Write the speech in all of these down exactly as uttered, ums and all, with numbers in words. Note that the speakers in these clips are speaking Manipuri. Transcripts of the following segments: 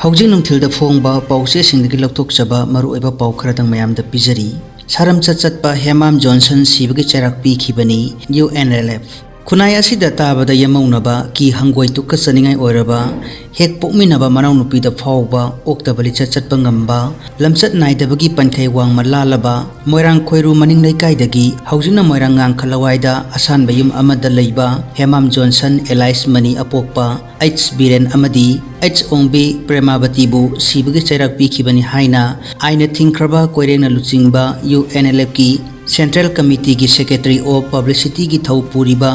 ꯍꯧꯖꯤꯛ ꯅꯨꯡꯊꯤꯜꯗ ꯐꯣꯡꯕ ꯄꯥꯎꯆꯦꯁꯤꯡꯗꯒꯤ ꯂꯧꯊꯣꯛꯆꯕ ꯃꯔꯨꯑꯣꯏꯕ ꯄꯥꯎ ꯈꯔꯗꯪ ꯃꯌꯥꯝꯗ ꯄꯤꯖꯔꯤ꯫ ꯁꯥꯔꯝꯆꯠ ꯆꯠꯄ ꯍꯦꯃꯥꯝ ꯖꯣꯟꯁꯟ ꯁꯤꯕꯒꯤ ꯆꯩꯔꯥꯛ ꯄꯤꯈꯤꯕꯅꯤ ꯌꯨ ꯑꯦꯟ ꯑꯦꯜ ꯑꯦꯐ꯫ ꯈꯨꯟꯅꯥꯏ ꯑꯁꯤꯗ ꯇꯥꯕꯗ ꯌꯦꯃꯧꯅꯕ ꯀꯤ ꯍꯪꯒꯣꯏ ꯇꯨꯀꯠꯆꯅꯤꯡꯉꯥꯏ ꯑꯣꯏꯔꯕ, ꯍꯦꯛ ꯄꯣꯛꯃꯤꯟꯅꯕ ꯃꯅꯥꯎꯅꯨꯄꯤꯗ ꯐꯥꯎꯕ ꯑꯣꯛꯇꯕ ꯂꯤꯆꯠ ꯆꯠꯄ ꯉꯝꯕ, ꯂꯝꯆꯠ ꯅꯥꯏꯗꯕꯒꯤ ꯄꯟꯈꯩ ꯋꯥꯡꯃ ꯂꯥꯜꯂꯕ, ꯃꯣꯏꯔꯥꯡ ꯈꯣꯏꯔꯨ ꯃꯅꯤꯡ ꯂꯩꯀꯥꯏꯗꯒꯤ ꯍꯧꯖꯤꯛꯅ ꯃꯣꯏꯔꯥꯡ ꯉꯥꯡꯈ ꯂꯋꯥꯏꯗ ꯑꯁꯥꯟꯕ ꯌꯨꯝ ꯑꯃꯗ ꯂꯩꯕ ꯍꯦꯃꯥꯝ ꯖꯣꯟꯁꯟ ꯑꯦꯂꯥꯏꯁ ꯃꯅꯤ ꯑꯄꯣꯛꯄ ꯑꯩꯆ ꯕꯤꯔꯦꯟ ꯑꯃꯗꯤ ꯑꯩꯆ ꯑꯣꯡꯕꯤ ꯄ꯭ꯔꯦꯃꯥꯕꯇꯤꯕꯨ ꯁꯤꯕꯒꯤ ꯆꯩꯔꯥꯛ ꯄꯤꯈꯤꯕꯅꯤ ꯍꯥꯏꯅ ꯑꯥꯏꯟꯅ ꯊꯤꯡꯈ꯭ꯔꯕ ꯀꯣꯏꯔꯦꯡꯅ ꯂꯨꯆꯤꯡꯕ ꯌꯨ ꯑꯦꯟ ꯑꯦꯜ ꯑꯦꯐꯀꯤ ꯁꯦꯟꯇ꯭ꯔꯦꯜ ꯀꯃꯤꯇꯤꯒꯤ ꯁꯦꯀ꯭ꯔꯦꯇꯔꯤ ꯑꯣꯐ ꯄꯕ꯭ꯂꯤꯁꯤꯇꯤꯒꯤ ꯊꯧ ꯄꯨꯔꯤꯕ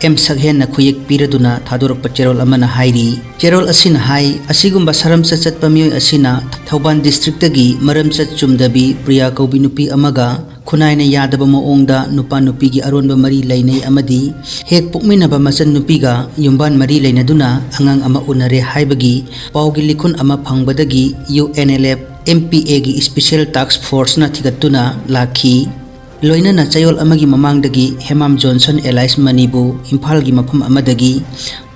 ꯑꯦꯝ ꯁꯛꯍꯦꯟꯅ ꯈꯨꯌꯦꯛ ꯄꯤꯔꯗꯨꯅ ꯊꯥꯗꯣꯔꯛꯄ ꯆꯦꯔꯣꯜ ꯑꯃꯅ ꯍꯥꯏꯔꯤ꯫ ꯆꯦꯔꯣꯜ ꯑꯁꯤꯅ ꯍꯥꯏ, ꯑꯁꯤꯒꯨꯝꯕ ꯁꯔꯝꯆꯠ ꯆꯠꯄ ꯃꯤꯑꯣꯏ ꯑꯁꯤꯅ ꯊꯧꯕꯥꯜ ꯗꯤꯁꯇ꯭ꯔꯤꯛꯇꯒꯤ ꯃꯔꯝꯆꯠ ꯆꯨꯝꯗꯕꯤ ꯄ꯭ꯔꯤꯌꯥ ꯀꯧꯕꯤ ꯅꯨꯄꯤ ꯑꯃꯒ ꯈꯨꯟꯅꯥꯏꯅ ꯌꯥꯗꯕ ꯃꯑꯣꯡꯗ ꯅꯨꯄꯥ ꯅꯨꯄꯤꯒꯤ ꯑꯔꯣꯟꯕ ꯃꯔꯤ ꯂꯩꯅꯩ ꯑꯃꯗꯤ ꯍꯦꯛ ꯄꯣꯛꯃꯤꯟꯅꯕ ꯃꯆꯟꯅꯨꯄꯤꯒ ꯌꯨꯝꯕꯥꯟ ꯃꯔꯤ ꯂꯩꯅꯗꯨꯅ ꯑꯉꯥꯡ ꯑꯃ ꯎꯅꯔꯦ ꯍꯥꯏꯕꯒꯤ ꯄꯥꯎꯒꯤ ꯂꯤꯈꯨꯟ ꯑꯃ ꯐꯪꯕꯗꯒꯤ U N L F M P ꯑꯦꯒꯤ ꯏꯁꯄꯤꯁꯦꯜ ꯇꯥꯛꯁ ꯐꯣꯔꯁꯅ ꯊꯤꯒꯠꯇꯨꯅ ꯂꯥꯛꯈꯤ꯫ ꯂꯣꯏꯅꯅ ꯆꯌꯣꯜ ꯑꯃꯒꯤ ꯃꯃꯥꯡꯗꯒꯤ ꯍꯦꯃꯥꯝ ꯖꯣꯟꯁꯟ ꯑꯦꯂꯥꯏꯁ ꯃꯅꯤꯕꯨ ꯏꯝꯐꯥꯜꯒꯤ ꯃꯐꯝ ꯑꯃꯗꯒꯤ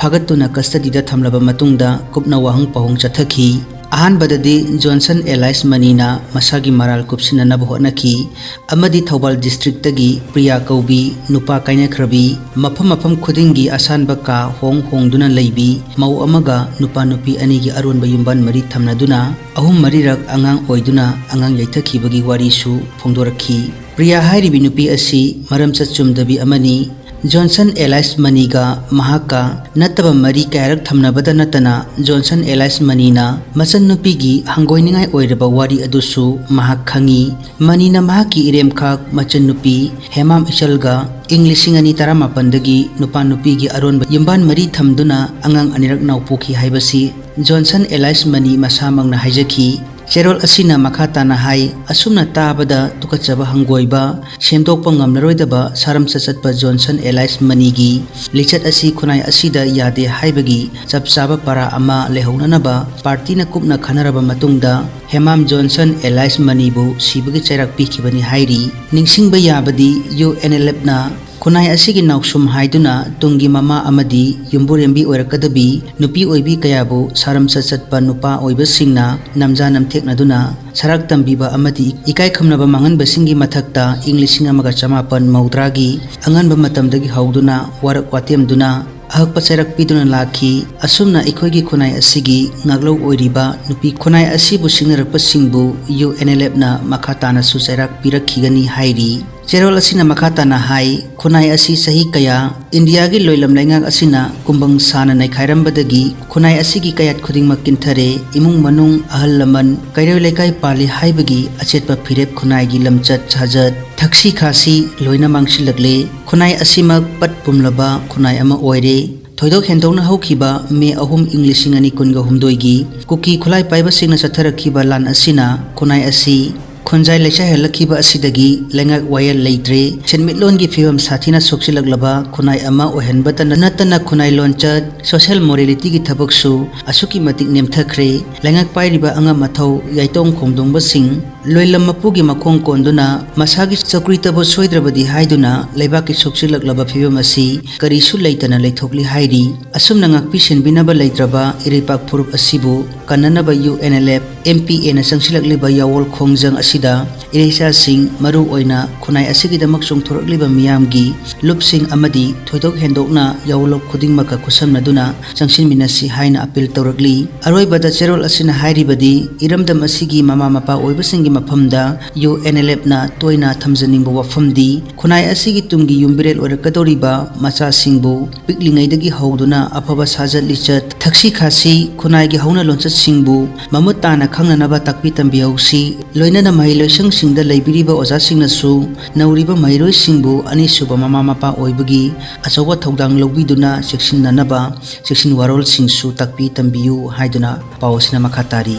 ꯐꯥꯒꯠꯇꯨꯅ ꯀꯁꯇꯗꯤꯗ ꯊꯝꯂꯕ ꯃꯇꯨꯡꯗ ꯀꯨꯞꯅ ꯋꯥꯍꯪ ꯄꯥꯎꯍꯪ ꯆꯠꯊꯈꯤ꯫ ꯑꯍꯥꯟꯕꯗꯗꯤ ꯖꯣꯟꯁꯟ ꯑꯦꯂꯥꯏꯁ ꯃꯅꯤꯅ ꯃꯁꯥꯒꯤ ꯃꯔꯥꯜ ꯀꯨꯞꯁꯤꯟꯅꯅꯕ ꯍꯣꯠꯅꯈꯤ ꯑꯃꯗꯤ ꯊꯧꯕꯥꯜ ꯗꯤꯁꯇ꯭ꯔꯤꯛꯇꯒꯤ ꯄ꯭ꯔꯤꯌꯥ ꯀꯧꯕꯤ ꯅꯨꯄꯥ ꯀꯥꯏꯅꯈ꯭ꯔꯕꯤ, ꯃꯐꯝ ꯃꯐꯝ ꯈꯨꯗꯤꯡꯒꯤ ꯑꯁꯥꯟꯕ ꯀꯥ ꯍꯣꯡ ꯍꯣꯡꯗꯨꯅ ꯂꯩꯕꯤ ꯃꯧ ꯑꯃꯒ ꯅꯨꯄꯥ ꯅꯨꯄꯤ ꯑꯅꯤꯒꯤ ꯑꯔꯣꯟꯕ ꯌꯨꯝꯕꯥꯟ ꯃꯔꯤ ꯊꯝꯅꯗꯨꯅ ꯑꯍꯨꯝ ꯃꯔꯤꯔꯛ ꯑꯉꯥꯡ ꯑꯣꯏꯗꯨꯅ ꯑꯉꯥꯡ ꯌꯩꯊꯈꯤꯕꯒꯤ ꯋꯥꯔꯤꯁꯨ ꯐꯣꯡꯗꯣꯔꯛꯈꯤ꯫ ꯄ꯭ꯔꯤꯌꯥ ꯍꯥꯏꯔꯤꯕꯤ ꯅꯨꯄꯤ ꯑꯁꯤ ꯃꯔꯝꯆꯠ ꯆꯨꯝꯗꯕꯤ ꯑꯃꯅꯤ꯫ ꯖꯣꯟꯁꯟ ꯑꯦꯂꯥꯏꯁ ꯃꯅꯤꯒ ꯃꯍꯥꯛꯀ ꯅꯠꯇꯕ ꯃꯔꯤ ꯀꯌꯥꯔꯛ ꯊꯝꯅꯕꯗ ꯅꯠꯇꯅ ꯖꯣꯟꯁꯟ ꯑꯦꯂꯥꯏꯁ ꯃꯅꯤꯅ ꯃꯆꯟꯅꯨꯄꯤꯒꯤ ꯍꯪꯒꯣꯏꯅꯤꯡꯉꯥꯏ ꯑꯣꯏꯔꯕ ꯋꯥꯔꯤ ꯑꯗꯨꯁꯨ ꯃꯍꯥꯛ ꯈꯪꯏ꯫ ꯃꯅꯤꯅ ꯃꯍꯥꯛꯀꯤ ꯏꯔꯦꯝꯈꯥꯛ ꯃꯆꯟꯅꯨꯄꯤ ꯍꯦꯃꯥꯝ ꯏꯆꯜꯒ ꯏꯪ ꯂꯤꯁꯤꯡ ꯑꯅꯤ ꯇꯔꯥꯃꯥꯄꯟꯗꯒꯤ ꯅꯨꯄꯥ ꯅꯨꯄꯤꯒꯤ ꯑꯔꯣꯟꯕ ꯌꯨꯝꯕꯥꯟ ꯃꯔꯤ ꯊꯝꯗꯨꯅ ꯑꯉꯥꯡ ꯑꯅꯤꯔꯛ ꯅꯥꯎꯄꯣꯛꯈꯤ ꯍꯥꯏꯕꯁꯤ ꯖꯣꯟꯁꯟ ꯑꯦꯂꯥꯏꯁ ꯃꯅꯤ ꯃꯁꯥꯃꯛꯅ ꯍꯥꯏꯖꯈꯤ꯫ ꯆꯦꯔꯣꯜ ꯑꯁꯤꯅ ꯃꯈꯥ ꯇꯥꯅ ꯍꯥꯏ, ꯑꯁꯨꯝꯅ ꯇꯥꯕꯗ ꯇꯨꯀꯠꯆꯕ ꯍꯪꯒꯣꯏꯕ, ꯁꯦꯝꯗꯣꯛꯄ ꯉꯝꯂꯔꯣꯏꯗꯕ ꯁꯥꯔꯝꯆꯠ ꯆꯠꯄ ꯖꯣꯟꯁꯟ ꯑꯦꯂꯥꯏꯁ ꯃꯅꯤꯒꯤ ꯂꯤꯆꯠ ꯑꯁꯤ ꯈꯨꯟꯅꯥꯏ ꯑꯁꯤꯗ ꯌꯥꯗꯦ ꯍꯥꯏꯕꯒꯤ ꯆꯞ ꯆꯥꯕ ꯄꯔꯥ ꯑꯃ ꯂꯩꯍꯧꯅꯅꯕ ꯄꯥꯔꯇꯤꯅ ꯀꯨꯞꯅ ꯈꯟꯅꯔꯕ ꯃꯇꯨꯡꯗ ꯍꯦꯃꯥꯝ ꯖꯣꯟꯁꯟ ꯑꯦꯂꯥꯏꯁ ꯃꯅꯤꯕꯨ ꯁꯤꯕꯒꯤ ꯆꯩꯔꯥꯛ ꯄꯤꯈꯤꯕꯅꯤ ꯍꯥꯏꯔꯤ꯫ ꯅꯤꯡꯁꯤꯡꯕ ꯌꯥꯕꯗꯤ ꯌꯨ ꯑꯦꯟ ꯑꯦꯜ ꯑꯦꯐꯅ ꯈꯨꯟꯅꯥꯏ ꯑꯁꯤꯒꯤ ꯅꯥꯎꯁꯨꯝ ꯍꯥꯏꯗꯨꯅ ꯇꯨꯡꯒꯤ ꯃꯃꯥ ꯑꯃꯗꯤ ꯌꯨꯝꯕꯨꯔꯦꯝꯕꯤ ꯑꯣꯏꯔꯛꯀꯗꯕꯤ ꯅꯨꯄꯤ ꯑꯣꯏꯕꯤ ꯀꯌꯥꯕꯨ ꯁꯥꯔꯝꯆꯠ ꯆꯠꯄ ꯅꯨꯄꯥ ꯑꯣꯏꯕꯁꯤꯡꯅ ꯅꯝꯖꯥ ꯅꯝꯊꯦꯛꯅꯗꯨꯅ ꯁꯔꯥꯛ ꯇꯝꯕꯤꯕ ꯑꯃꯗꯤ ꯏꯀꯥꯏ ꯈꯨꯝꯅꯕ ꯃꯥꯡꯍꯟꯕꯁꯤꯡꯒꯤ ꯃꯊꯛꯇ ꯏꯪ ꯂꯤꯁꯤꯡ ꯑꯃꯒ ꯆꯃꯥꯄꯟ ꯃꯧꯗ꯭ꯔꯥꯒꯤ ꯑꯉꯟꯕ ꯃꯇꯝꯗꯒꯤ ꯍꯧꯗꯨꯅ ꯋꯥꯔꯛ ꯋꯥꯇꯦꯝꯗꯨꯅ ꯑꯍꯛꯄ ꯆꯩꯔꯛ ꯄꯤꯗꯨꯅ ꯂꯥꯛꯈꯤ꯫ ꯑꯁꯨꯝꯅ ꯑꯩꯈꯣꯏꯒꯤ ꯈꯨꯟꯅꯥꯏ ꯑꯁꯤꯒꯤ ꯉꯥꯛꯂꯧ ꯑꯣꯏꯔꯤꯕ ꯅꯨꯄꯤ ꯈꯨꯟꯅꯥꯏ ꯑꯁꯤꯕꯨ ꯁꯤꯡꯅꯔꯛꯄꯁꯤꯡꯕꯨ ꯌꯨ ꯑꯦꯟ ꯑꯦꯜ ꯑꯦꯐꯅ ꯃꯈꯥ ꯇꯥꯅꯁꯨ ꯆꯩꯔꯥꯛ ꯄꯤꯔꯛꯈꯤꯒꯅꯤ ꯍꯥꯏꯔꯤ꯫ ꯆꯦꯔꯣꯜ ꯑꯁꯤꯅ ꯃꯈꯥ ꯇꯥꯅ ꯍꯥꯏ, ꯈꯨꯟꯅꯥꯏ ꯑꯁꯤ ꯆꯍꯤ ꯀꯌꯥ ꯏꯟꯗꯤꯌꯥꯒꯤ ꯂꯣꯏꯂꯝ ꯂꯩꯉꯥꯛ ꯑꯁꯤꯅ ꯀꯨꯝꯕꯪ ꯁꯥꯅ ꯅꯩꯈꯥꯏꯔꯝꯕꯗꯒꯤ ꯈꯨꯟꯅꯥꯏ ꯑꯁꯤꯒꯤ ꯀꯌꯥꯠ ꯈꯨꯗꯤꯡꯃꯛ ꯀꯤꯟꯊꯔꯦ, ꯏꯃꯨꯡ ꯃꯅꯨꯡ, ꯑꯍꯜ ꯂꯃꯟ, ꯀꯩꯔꯣꯏ ꯂꯩꯀꯥꯏ ꯄꯥꯜꯂꯤ ꯍꯥꯏꯕꯒꯤ ꯑꯆꯦꯠꯄ ꯐꯤꯔꯦꯞ ꯈꯨꯟꯅꯥꯏꯒꯤ ꯂꯝꯆꯠ ꯁꯥꯖꯠ, ꯊꯛꯁꯤ ꯈꯥꯁꯤ ꯂꯣꯏꯅ ꯃꯥꯡꯁꯤꯜꯂꯛꯂꯦ꯫ ꯈꯨꯟꯅꯥꯏ ꯑꯁꯤꯃꯛ ꯄꯠ ꯄꯨꯝꯂꯕ ꯈꯨꯟꯅꯥꯏ ꯑꯃ ꯑꯣꯏꯔꯦ꯫ ꯊꯣꯏꯗꯣꯛ ꯍꯦꯟꯗꯣꯛꯅ ꯍꯧꯈꯤꯕ ꯃꯦ ꯑꯍꯨꯝ ꯏꯪ ꯂꯤꯁꯤꯡ ꯑꯅꯤ ꯀꯨꯟꯒ ꯍꯨꯝꯗꯣꯏꯒꯤ ꯀꯨꯀꯤ ꯈꯨꯠꯂꯥꯏ ꯄꯥꯏꯕꯁꯤꯡꯅ ꯆꯠꯊꯔꯛꯈꯤꯕ ꯂꯥꯟ ꯑꯁꯤꯅ ꯈꯨꯟꯅꯥꯏ ꯑꯁꯤ ꯈꯣꯟꯖꯥꯏ ꯂꯩꯆꯥꯏꯍꯜꯂꯛꯈꯤꯕ ꯑꯁꯤꯗꯒꯤ ꯂꯩꯉꯥꯛ ꯋꯥꯌꯦꯜ ꯂꯩꯇ꯭ꯔꯦ꯫ ꯁꯦꯟꯃꯤꯠꯂꯣꯟꯒꯤ ꯐꯤꯕꯝ ꯁꯥꯊꯤꯅ ꯁꯣꯛꯆꯤꯜꯂꯛꯂꯕ ꯈꯨꯟꯅꯥꯏ ꯑꯃ ꯑꯣꯏꯍꯟꯕꯇ ꯅꯠꯇꯅ ꯈꯨꯟꯅꯥꯏ ꯂꯣꯟꯆꯠ, ꯁꯣꯁꯦꯜ ꯃꯣꯔꯦꯂꯤꯇꯤꯒꯤ ꯊꯕꯛꯁꯨ ꯑꯁꯨꯛꯀꯤ ꯃꯇꯤꯛ ꯅꯦꯝꯊꯈ꯭ꯔꯦ꯫ ꯂꯩꯉꯥꯛ ꯄꯥꯏꯔꯤꯕ ꯑꯉꯝ ꯑꯊꯧ ꯌꯥꯏꯇꯣꯡ ꯈꯣꯝꯗꯣꯡꯕꯁꯤꯡ ꯂꯣꯏꯂꯝ ꯃꯄꯨꯒꯤ ꯃꯈꯣꯡ ꯀꯣꯟꯗꯨꯅ ꯃꯁꯥꯒꯤ ꯆꯧꯀ꯭ꯔꯤꯇꯕꯨ ꯁꯣꯏꯗ꯭ꯔꯕꯗꯤ ꯍꯥꯏꯗꯨꯅ ꯂꯩꯕꯥꯛꯀꯤ ꯁꯣꯛꯆꯤꯜꯂꯛꯂꯕ ꯐꯤꯕꯝ ꯑꯁꯤ ꯀꯔꯤꯁꯨ ꯂꯩꯇꯅ ꯂꯩꯊꯣꯛꯂꯤ ꯍꯥꯏꯔꯤ꯫ ꯑꯁꯨꯝꯅ ꯉꯥꯛꯄꯤ ꯁꯦꯟꯕꯤꯅꯕ ꯂꯩꯇ꯭ꯔꯕ ꯏꯔꯩꯄꯥꯛ ꯐꯨꯔꯨꯞ ꯑꯁꯤꯕꯨ ꯀꯟꯅꯅꯕ U N L F, M P ꯑꯦꯅ ꯆꯪꯁꯤꯜꯂꯛꯂꯤꯕ ꯌꯥꯋꯣꯜ ꯈꯣꯡꯖꯪ ꯑꯁꯤꯗ ꯏꯔꯩꯆꯥꯁꯤꯡ, ꯃꯔꯨ ꯑꯣꯏꯅ ꯈꯨꯟꯅꯥꯏ ꯑꯁꯤꯒꯤꯗꯃꯛ ꯆꯣꯡꯊꯣꯔꯛꯂꯤꯕ ꯃꯤꯌꯥꯝꯒꯤ ꯂꯨꯞꯁꯤꯡ ꯑꯃꯗꯤ ꯊꯣꯏꯗꯣꯛ ꯍꯦꯟꯗꯣꯛꯅ ꯌꯥꯋꯣꯜꯂꯣꯛ ꯈꯨꯗꯤꯡꯃꯛꯀ ꯈꯨꯠꯁꯝꯅꯗꯨꯅ ꯆꯪꯁꯤꯟꯃꯤꯟꯅꯁꯤ ꯍꯥꯏꯅ ꯑꯄꯤꯜ ꯇꯧꯔꯛꯂꯤ꯫ ꯑꯔꯣꯏꯕꯗ ꯆꯦꯔꯣꯜ ꯑꯁꯤꯅ ꯍꯥꯏꯔꯤꯕꯗꯤ, ꯏꯔꯝꯗꯝ ꯑꯁꯤꯒꯤ ꯃꯃꯥ ꯃꯄꯥ ꯑꯣꯏꯕꯁꯤꯡꯒꯤ ꯃꯐꯝꯗ ꯌꯨ ꯑꯦꯟ ꯑꯦꯜ ꯑꯦꯐꯅ ꯇꯣꯏꯅ ꯊꯝꯖꯅꯤꯡꯕ ꯋꯥꯐꯝꯗꯤ, ꯈꯨꯟꯅꯥꯏ ꯑꯁꯤꯒꯤ ꯇꯨꯡꯒꯤ ꯌꯨꯝꯕꯤꯔꯦꯜ ꯑꯣꯏꯔꯛꯀꯗꯧꯔꯤꯕ ꯃꯆꯥꯁꯤꯡꯕꯨ ꯄꯤꯛꯂꯤꯉꯩꯗꯒꯤ ꯍꯧꯗꯨꯅ ꯑꯐꯕ ꯁꯥꯖꯠ ꯂꯤꯆꯠ, ꯊꯛꯁꯤ ꯈꯥꯁꯤ, ꯈꯨꯟꯅꯥꯏꯒꯤ ꯍꯧꯅ ꯂꯣꯟꯆꯠꯁꯤꯡꯕꯨ ꯃꯃꯨꯠ ꯇꯥꯅ ꯈꯪꯅꯅꯕ ꯇꯥꯛꯄꯤ ꯇꯝꯕꯤꯍꯧꯁꯤ꯫ ꯂꯣꯏꯅꯅ ꯃꯍꯩꯂꯣꯏꯁꯪꯁꯤꯡꯗ ꯂꯩꯕꯤꯔꯤꯕ ꯑꯣꯖꯥꯁꯤꯡꯅꯁꯨ ꯅꯧꯔꯤꯕ ꯃꯍꯩꯔꯣꯏꯁꯤꯡꯕꯨ ꯑꯅꯤꯁꯨꯕ ꯃꯃꯥ ꯃꯄꯥ ꯑꯣꯏꯕꯒꯤ ꯑꯆꯧꯕ ꯊꯧꯗꯥꯡ ꯂꯧꯕꯤꯗꯨꯅ ꯆꯦꯛꯁꯤꯟꯅꯅꯕ ꯆꯦꯛꯁꯤꯟ ꯋꯥꯔꯣꯜꯁꯤꯡꯁꯨ ꯇꯥꯛꯄꯤ ꯇꯝꯕꯤꯌꯨ ꯍꯥꯏꯗꯨꯅ ꯄꯥꯎ ꯑꯁꯤꯅ ꯃꯈꯥ ꯇꯥꯔꯤ꯫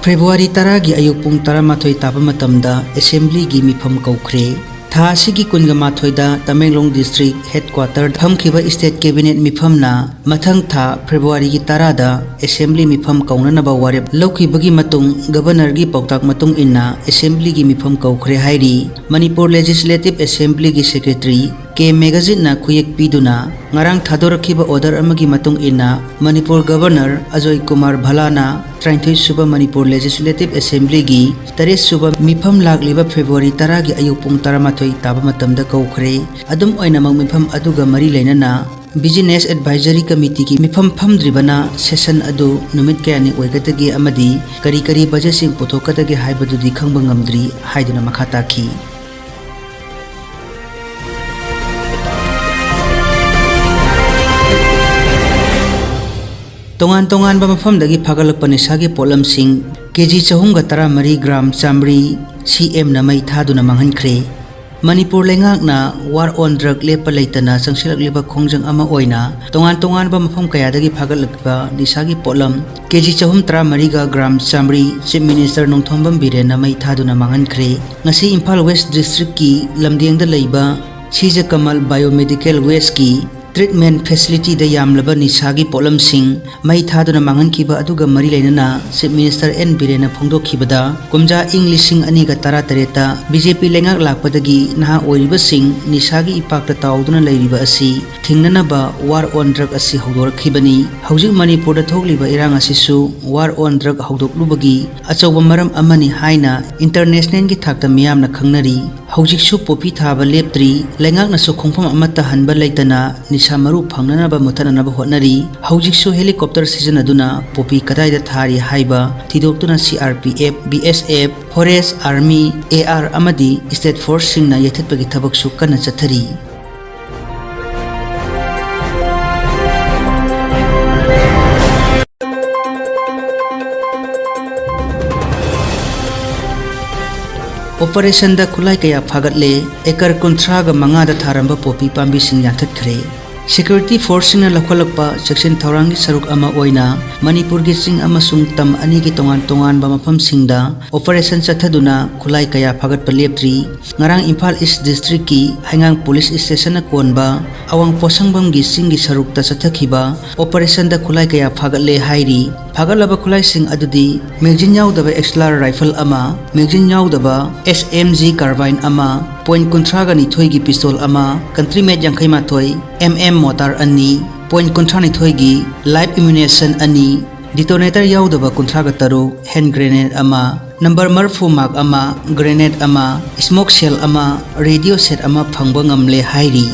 ꯐꯦꯕ꯭ꯔꯨꯋꯥꯔꯤ ꯇꯔꯥꯒꯤ ꯑꯌꯨꯛ ꯄꯨꯡ ꯇꯔꯥꯃꯥꯊꯣꯏ ꯇꯥꯕ ꯃꯇꯝꯗ ꯑꯦꯁꯦꯝꯕ꯭ꯂꯤꯒꯤ ꯃꯤꯐꯝ ꯀꯧꯈ꯭ꯔꯦ꯫ ꯊꯥ ꯑꯁꯤꯒꯤ ꯀꯨꯟꯒ ꯃꯥꯊꯣꯏꯗ Tamenglong district headquarter ꯐꯝꯈꯤꯕ state cabinet ꯃꯤꯐꯝꯅ ꯃꯊꯪ ꯊꯥ Februaryꯒꯤ ꯇꯔꯥꯗ assembly ꯃꯤꯐꯝ ꯀꯧꯅꯅꯕ ꯋꯥꯔꯦꯞ ꯂꯧꯈꯤꯕꯒꯤ ꯃꯇꯨꯡ governorꯒꯤ ꯄꯥꯎꯇꯥꯛ ꯃꯇꯨꯡ ꯏꯟꯅ assemblyꯒꯤ ꯃꯤꯐꯝ ꯀꯧꯈ꯭ꯔꯦ ꯍꯥꯏꯔꯤ꯫ ꯃꯅꯤꯄꯨꯔ Legislative Assemblyꯒꯤ secretary ꯀꯦ ꯃꯦꯘꯖꯤꯠꯅ ꯈꯨꯌꯦꯛ ꯄꯤꯗꯨꯅ ꯉꯔꯥꯡ ꯊꯥꯗꯣꯔꯛꯈꯤꯕ order ꯑꯃꯒꯤ ꯃꯇꯨꯡ ꯏꯟꯅ ꯃꯅꯤꯄꯨꯔ governor ꯑꯖꯣꯏ ꯀꯨꯃꯥꯔ ꯚꯜꯂꯥꯅ ꯇꯔꯥꯅꯤꯊꯣꯏ ꯁꯨꯕ ꯃꯅꯤꯄꯨꯔ Legislative Assemblyꯒꯤ ꯇꯔꯦꯠ ꯁꯨꯕ ꯃꯤꯐꯝ ꯂꯥꯛꯂꯤꯕ February ꯇꯔꯥꯒꯤ ꯑꯌꯨꯛ ꯄꯨꯡ ꯇꯔꯥꯃꯥꯊꯣꯏ ꯇꯥꯕ ꯃꯇꯝꯗ ꯀꯧꯈ꯭ꯔꯦ꯫ ꯑꯗꯨꯝ ꯑꯣꯏꯅꯃꯛ ꯃꯤꯐꯝ ꯑꯗꯨꯒ ꯃꯔꯤ ꯂꯩꯅꯅ Business Advisory Committeeꯒꯤ ꯃꯤꯐꯝ ꯐꯝꯗ꯭ꯔꯤꯕꯅ session ꯑꯗꯨ ꯅꯨꯃꯤꯠ ꯀꯌꯥꯅꯤ ꯑꯣꯏꯒꯗꯒꯦ ꯑꯃꯗꯤ ꯀꯔꯤ ꯀꯔꯤ budgetꯁꯤꯡ ꯄꯨꯊꯣꯛꯀꯗꯒꯦ ꯍꯥꯏꯕꯗꯨꯗꯤ ꯈꯪꯕ ꯉꯝꯗ꯭ꯔꯤ ꯍꯥꯏꯗꯨꯅ ꯃꯈꯥ ꯇꯥꯈꯤ꯫ ꯇꯣꯉꯥꯟ ꯇꯣꯉꯥꯟꯕ ꯃꯐꯝꯗꯒꯤ ꯐꯥꯒꯠꯂꯛꯄ ꯅꯤꯁꯥꯒꯤ ꯄꯣꯠꯂꯝꯁꯤꯡ ꯀꯦꯖꯤ ꯆꯍꯨꯝꯒ ꯇꯔꯥꯃꯔꯤ ꯒ꯭ꯔꯥꯝ ꯆꯥꯃꯔꯤ CMꯅ ꯃꯩ ꯊꯥꯗꯨꯅ ꯃꯥꯡꯍꯟꯈ꯭ꯔꯦ꯫ ꯃꯅꯤꯄꯨꯔ ꯂꯩꯉꯥꯛꯅ war on drug ꯂꯦꯞꯄ ꯂꯩꯇꯅ ꯆꯪꯁꯤꯜꯂꯛꯂꯤꯕ ꯈꯣꯡꯖꯪ ꯑꯃ ꯑꯣꯏꯅ ꯇꯣꯉꯥꯟ ꯇꯣꯉꯥꯟꯕ ꯃꯐꯝ ꯀꯌꯥꯗꯒꯤ ꯐꯥꯒꯠꯂꯛꯄ ꯅꯤꯁꯥꯒꯤ ꯄꯣꯠꯂꯝ ꯀꯦꯖꯤ ꯆꯍꯨꯝ ꯇꯔꯥꯃꯔꯤꯒ ꯒ꯭ꯔꯥꯝ ꯆꯥꯃꯔꯤ Chief Minister ꯅꯣꯡꯊꯣꯝꯕꯝ ꯕꯤꯔꯦꯟꯅ ꯃꯩ ꯊꯥꯗꯨꯅ ꯃꯥꯡꯍꯟꯈ꯭ꯔꯦ꯫ ꯉꯁꯤ ꯏꯝꯐꯥꯜ West Districtꯀꯤ ꯂꯝꯗꯦꯡꯗ ꯂꯩꯕ ꯁꯤꯖ ꯀꯃꯜ Biomedical Wasteꯀꯤ treatment facilityꯗ ꯌꯥꯝꯂꯕ ꯅꯤꯁꯥꯒꯤ ꯄꯣꯠꯂꯝꯁꯤꯡ ꯃꯩ ꯊꯥꯗꯨꯅ ꯃꯥꯡꯍꯟꯈꯤꯕ ꯑꯗꯨꯒ ꯃꯔꯤ ꯂꯩꯅꯅ Chief Minister ꯑꯦꯟ ꯕꯤꯔꯦꯟꯅ ꯐꯣꯡꯗꯣꯛꯈꯤꯕꯗ, ꯀꯨꯝꯖꯥ ꯏꯪ ꯂꯤꯁꯤꯡ ꯑꯅꯤꯒ ꯇꯔꯥꯇꯔꯦꯠꯇ BJP ꯂꯩꯉꯥꯛ ꯂꯥꯛꯄꯗꯒꯤ ꯅꯍꯥ ꯑꯣꯏꯔꯤꯕꯁꯤꯡ ꯅꯤꯁꯥꯒꯤ ꯏꯄꯥꯛꯇ ꯇꯥꯎꯗꯨꯅ ꯂꯩꯔꯤꯕ ꯑꯁꯤ ꯊꯤꯡꯅꯅꯕ war on drug ꯑꯁꯤ ꯍꯧꯗꯣꯔꯛꯈꯤꯕꯅꯤ꯫ ꯍꯧꯖꯤꯛ ꯃꯅꯤꯄꯨꯔꯗ ꯊꯣꯛꯂꯤꯕ ꯏꯔꯥꯡ ꯑꯁꯤꯁꯨ war on drug ꯍꯧꯗꯣꯛꯂꯨꯕꯒꯤ ꯑꯆꯧꯕ ꯃꯔꯝ ꯑꯃꯅꯤ ꯍꯥꯏꯅ internationalꯒꯤ ꯊꯥꯛꯇ ꯃꯤꯌꯥꯝꯅ ꯈꯪꯅꯔꯤ꯫ ꯍꯧꯖꯤꯛꯁꯨ ꯄꯣꯄꯤ ꯊꯥꯕ ꯂꯦꯞꯇ꯭ꯔꯤ꯫ ꯂꯩꯉꯥꯛꯅꯁꯨ ꯈꯣꯡꯐꯝ ꯑꯃꯠꯇ ꯍꯟꯕ ꯂꯩꯇꯅ ꯅꯤꯁꯥ ꯃꯔꯨ ꯐꯪꯅꯅꯕ ꯃꯨꯊꯠꯅꯅꯕ ꯍꯣꯠꯅꯔꯤ꯫ ꯍꯧꯖꯤꯛꯁꯨ helicopter ꯁꯤꯖꯤꯟꯅꯗꯨꯅ ꯄꯣꯄꯤ ꯀꯗꯥꯏꯗ ꯊꯥꯔꯤ ꯍꯥꯏꯕ ꯊꯤꯗꯣꯛꯇꯨꯅ CRPF, BSF, Forest, Army, AR ꯑꯃꯗꯤ state forceꯁꯤꯡꯅ ꯌꯩꯊꯠꯄꯒꯤ ꯊꯕꯛꯁꯨ ꯀꯟꯅ ꯆꯠꯊꯔꯤ꯫ Operationꯗ ꯈꯨꯠꯂꯥꯏ ꯀꯌꯥ ꯐꯥꯒꯠꯂꯦ꯫ Acre ꯀꯨꯟꯊ꯭ꯔꯥꯒ ꯃꯉꯥꯗ ꯊꯥꯔꯝꯕ ꯄꯣꯄꯤ ꯄꯥꯝꯕꯤꯁꯤꯡ ꯌꯥꯟꯊꯠꯈ꯭ꯔꯦ꯫ Security forceꯁꯤꯡꯅ ꯂꯧꯈꯠꯂꯛꯄ ꯆꯦꯛꯁꯤꯟ ꯊꯧꯔꯥꯡꯒꯤ ꯁꯔꯨꯛ ꯑꯃ ꯑꯣꯏꯅ ꯃꯅꯤꯄꯨꯔꯒꯤ ꯆꯤꯡ ꯑꯃꯁꯨꯡ ꯇꯝ ꯑꯅꯤꯒꯤ ꯇꯣꯉꯥꯟ ꯇꯣꯉꯥꯟꯕ ꯃꯐꯝꯁꯤꯡꯗ operation ꯆꯠꯊꯗꯨꯅ ꯈꯨꯠꯂꯥꯏ ꯀꯌꯥ ꯐꯥꯒꯠꯄ ꯂꯦꯞꯇ꯭ꯔꯤ꯫ ꯉꯔꯥꯡ ꯏꯝꯐꯥꯜ East Districtꯀꯤ ꯍꯩꯉꯥꯡ Police Stationꯅ ꯀꯣꯟꯕ ꯑꯋꯥꯡ ꯄꯣꯠꯁꯪꯕꯝꯒꯤ ꯆꯤꯡꯒꯤ ꯁꯔꯨꯛꯇ ꯆꯠꯊꯈꯤꯕ operationꯗ ꯈꯨꯠꯂꯥꯏ ꯀꯌꯥ ꯐꯥꯒꯠꯂꯦ ꯍꯥꯏꯔꯤ꯫ ꯐꯥꯒꯠꯂꯕ ꯈꯨꯠꯂꯥꯏꯁꯤꯡ ꯑꯗꯨꯗꯤ magazine ꯌꯥꯎꯗꯕ X L R rifle ꯑꯃ, magazine ꯌꯥꯎꯗꯕ S M G carbine ꯑꯃ, point ꯀꯨꯟꯊ꯭ꯔꯥꯒ ꯅꯤꯊꯣꯏꯒꯤ pistol ꯑꯃ, country made ꯌꯥꯡꯈꯩ ꯃꯥꯊꯣꯏ, M M mortar ꯑꯅꯤ, point ꯀꯨꯟꯊ꯭ꯔꯥ ꯅꯤꯊꯣꯏꯒꯤ live ammunition ꯑꯅꯤ, detonator ꯌꯥꯎꯗꯕ ꯀꯨꯟꯊ꯭ꯔꯥꯒ ꯇꯔꯨꯛ, hand grenade ꯑꯃ, number ꯃꯔꯤꯐꯨ mark ꯑꯃ, grenade ꯑꯃ, smoke shell ꯑꯃ, radio set ꯑꯃ ꯐꯪꯕ ꯉꯝꯂꯦ ꯍꯥꯏꯔꯤ꯫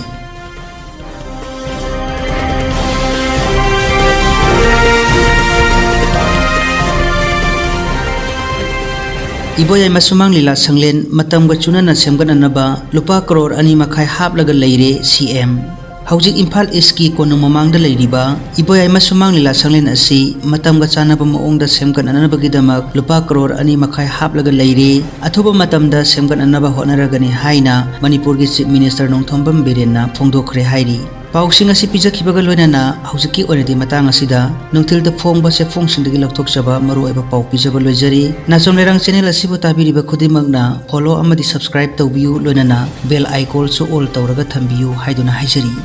ꯏꯕꯣꯌꯥꯏꯃ ꯁꯨꯃꯥꯡ ꯂꯤꯂꯥ ꯁꯪꯂꯦꯟ ꯃꯇꯝꯒ ꯆꯨꯅꯅ ꯁꯦꯝꯒꯠꯅꯅꯕ ꯂꯨꯄꯥ ꯀꯔꯣꯔ ꯑꯅꯤ ꯃꯈꯥꯏ ꯍꯥꯞꯂꯒ ꯂꯩꯔꯦ ꯁꯤ ꯑꯦꯝ꯫ ꯍꯧꯖꯤꯛ ꯏꯝꯐꯥꯜ ꯏꯁꯀꯤ ꯀꯣꯅꯨꯡ ꯃꯃꯥꯡꯗ ꯂꯩꯔꯤꯕ ꯏꯕꯣꯌꯥꯏꯃ ꯁꯨꯃꯥꯡ ꯂꯤꯂꯥ ꯁꯪꯂꯦꯟ ꯑꯁꯤ ꯃꯇꯝꯒ ꯆꯥꯟꯅꯕ ꯃꯑꯣꯡꯗ ꯁꯦꯝꯒꯠꯅꯅꯕꯒꯤꯗꯃꯛ ꯂꯨꯄꯥ ꯀꯔꯣꯔ ꯑꯅꯤ ꯃꯈꯥꯏ ꯍꯥꯞꯂꯒ ꯂꯩꯔꯦ꯫ ꯑꯊꯨꯕ ꯃꯇꯝꯗ ꯁꯦꯝꯒꯠꯅꯅꯕ ꯍꯣꯠꯅꯔꯒꯅꯤ ꯍꯥꯏꯅ ꯃꯅꯤꯄꯨꯔꯒꯤ Chief Minister ꯅꯣꯡꯊꯣꯝꯕꯝ ꯕꯤꯔꯦꯟꯅ ꯐꯣꯡꯗꯣꯛꯈ꯭ꯔꯦ ꯍꯥꯏꯔꯤ꯫ ꯄꯥꯎꯁꯤꯡ ꯑꯁꯤ ꯄꯤꯖꯈꯤꯕꯒ ꯂꯣꯏꯅꯅ ꯍꯧꯖꯤꯛꯀꯤ ꯑꯣꯏꯅꯗꯤ ꯃꯇꯥꯡ ꯑꯁꯤꯗ ꯅꯨꯡꯊꯤꯜꯗ ꯐꯣꯡꯕ ꯆꯦꯐꯣꯡꯁꯤꯡꯗꯒꯤ ꯂꯧꯊꯣꯛꯆꯕ ꯃꯔꯨꯑꯣꯏꯕ ꯄꯥꯎ ꯄꯤꯖꯕ ꯂꯣꯏꯖꯔꯤ꯫ ꯅꯥꯆꯣꯝ ꯂꯩꯔꯥꯡ channel ꯑꯁꯤꯕꯨ ꯇꯥꯕꯤꯔꯤꯕ ꯈꯨꯗꯤꯡꯃꯛꯅ follow ꯑꯃꯗꯤ subscribe ꯇꯧꯕꯤꯌꯨ, ꯂꯣꯏꯅꯅ bell iconꯁꯨ all ꯇꯧꯔꯒ ꯊꯝꯕꯤꯌꯨ ꯍꯥꯏꯗꯨꯅ ꯍꯥꯏꯖꯔꯤ꯫